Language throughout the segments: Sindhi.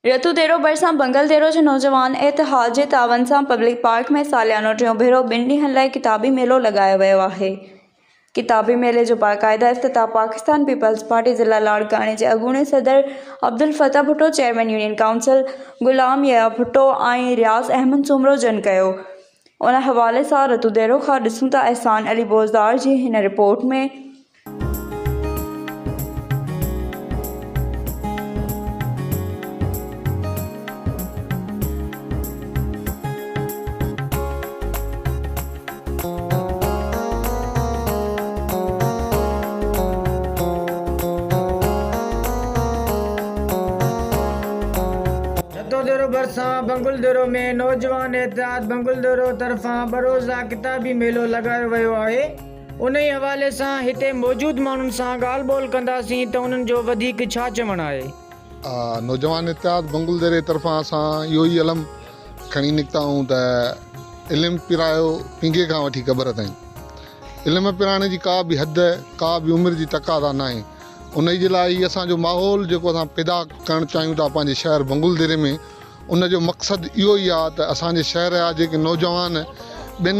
رتوديرو ڀرسان بنگلديرو جي نوجوان اتحاد جي تعاون سان پبلڪ پارڪ ۾ ساليانو ٽيون ڀيرو ٻن ڏينهن لاء ڪتابي ميلو لڳايو ويو آهي. ڪتابي ميلي جو باقاعده افتتاح پاڪستان پيپلز پارٽي ضلع لاڙڪاڻي جي اڳوڻي صدر Abdul Fattah Bhutto, chairman union council Ghulam Yahya Bhutto ۽ Riaz Ahmed Soomro جن ڪيو. ان حوالي سان رتوديرو کان ڏسون ٿا احسان علي بوزدار جي هن رپورٽ ۾. رتوديرو ڀرسان بنگلديرو ۾ نوجوان اتحاد بنگلديرو طرفان ٻه روزه ڪتابي ميلو لڳايو ويو آهي. انهي حوالي سان هتي موجود ماڻهن سان ڳالهه ٻولهه ڪنداسين ته انهن جو وڌيڪ ڇا چوڻ آهي. نوجوان اتحاد بنگلديري طرفان اسان اهو ئي علم کڻي نڪتا آهيون ته علم پرايو پينگهي کان وٺي قبر تائين علم پرائڻ جي ڪا به حد ڪا به عمر جي تقاضا ناهي انهي جي لاء هي اسان جو ماحول جيڪو اسان پيدا ڪرڻ چاهيون ٿا پنهنجي شهر بنگلديري ۾ ان جو مقصد اهو ئي آهي ته اسان جي شهر جا جيڪي نوجوان ٻين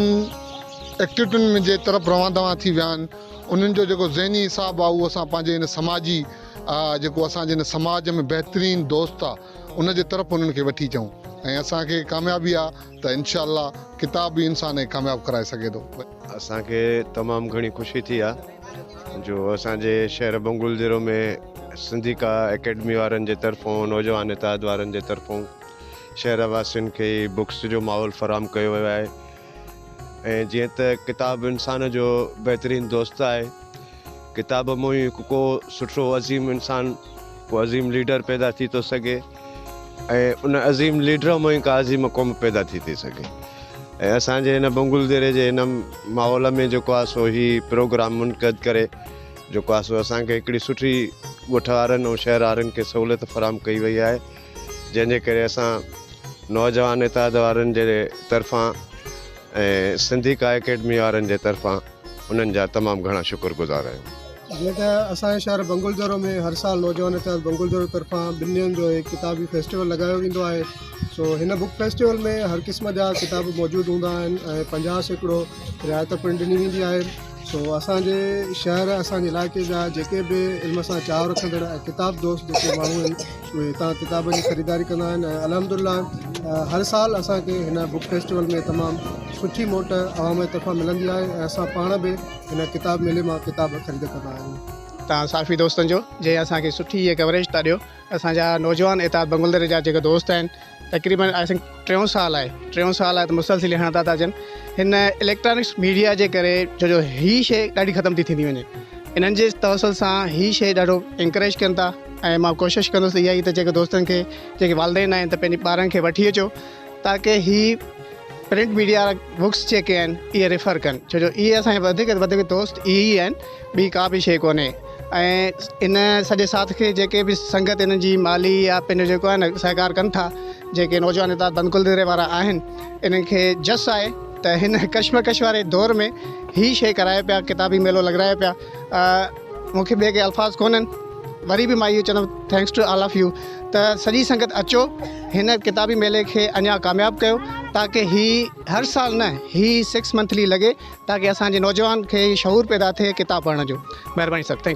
ايڪٽيوٽين ۾ جي طرف روان دوان ٿي ويا آهن انهن جو جيڪو ذهني حساب آهي اهو اسان پنهنجي هن سماجي جيڪو اسان جي هن سماج ۾ بهترين دوست آهي ان جي طرف انهن کي وٺي اچون ۽ اسان کي ڪاميابي آهي ته انشاء الله ڪتاب به انسان کي ڪامياب ڪرائي سگهي ٿو. اسان کي تمام گهڻي خوشي ٿي آ جو اسان جي شهر بنگلديرو ۾ سنڌيڪا اڪيڊمي وارن جي طرفون نوجوان اتحاد وارن جي طرفون شهر واسين کي بڪس جو ماحول فراهم ڪيو ويو آهي ۽ جيئن ته ڪتاب انسان جو بهترين دوست آهي ڪتاب مون ئي هڪ ڪو سٺو عظيم انسان ڪو عظيم ليڊر پيدا ٿي ٿو سگهي ۽ ان عظيم ليڊر مان ئي ڪا عظيم قوم پيدا ٿي ٿي سگهي ۽ اسان جي هن بنگل ديري جي هن ماحول ۾ جيڪو آهي سو هي پروگرام منعقد ڪري جيڪو آهي سو اسان کي هڪڙي سٺي ڳوٺ وارن ۽ شهر وارن کي سهولت فراهم ڪئي وئي آهي جنهن جي ڪري اسان نوجوان اتحاد وارن جي طرفان ۽ سنڌي ڪا اڪيڊمي وارن جي طرفان انهن جا تمام گهڻا شڪر گذار آهيون. جيئن ته اسان جي شهر بنگلديرو ۾ هر سال نوجوان اتحاد بنگلديرو طرفان ٻن ڏينهن جو هڪ ڪتابي فيسٽيول لڳايو ويندو آهي سو هن بڪ فيسٽيول ۾ هر قسم جا ڪتاب موجود هوندا آهن ۽ 50% رعايت پڻ ڏني ويندي آهي سو اسان جي شهر اسان جي علائقي جا جيڪي به علم سان چاهه رکندڙ ۽ ڪتاب دوست جيڪي ماڻهو آهن اهي هتان ڪتابن جي خريداري ڪندا آهن ۽ الحمد لله هر سال اسان کي هن بڪ فيسٽيول ۾ تمام سٺي موٽ عوام جي طرفان ملندي آهي ۽ اسان پاڻ به هن ڪتاب ميلي مان ڪتاب خريد ڪندا آهيون. توهان صحافي دوستن جو جنهن اسان کي سٺي هيء ڪوريج ٿا ڏيو. اسان جا نوجوان اتحاد بنگلديري جا جيڪي دوست آهن تقريبن I think ٽيون سال آهي ٽيون سال آهي ته مسلسل هڻندا ٿا اچن هن اليڪٽرانڪس ميڊيا جي ڪري ڇو جو هي شيء ڏاڍي ختم ٿي ٿيندي وڃي انهن جي توسل سان هي شيء ڏاڍو انڪريج ڪن ٿا ۽ مان ڪوشش ڪندس اها ئي ته جيڪي دوستن کي جيڪي والدين آهن ته پنهنجي ٻارن کي وٺي اچو تاڪه هي پرنٽ ميڊيا وارا بڪس جيڪي آهن اهي ريفر ڪن ڇو جو اهي اسان جا وڌيڪ وڌيڪ دوست اهي ئي آهن ٻي ڪا به شيء ڪونهي ۽ ان سڄي ساٿ کي جيڪي به سنگت انهن جي مالي يا پنهنجو جيڪو آهي نه سهڪار ڪن ٿا جيڪي نوجوان اتحاد بنڪل وارا آهن انهن کي جس آهي ته هن ڪشمڪش واري دور ۾ هي شيء ڪرايو پيا ڪتابي ميلو لڳرايو پيا مون کي ٻئي ڪي الفاظ ڪونهن وري به مان اهو چوندم thanks to all of you ته سڄي سنگت اچو هن ڪتابي ميلي کي اڃا ڪامياب ڪيو تاڪه هي هر سال نه هي سڪس منٿلي لڳي تاڪه اسان جي نوجوان کي شعور پيدا ٿئي ڪتاب پڙهڻ جو مهرباني سر thank.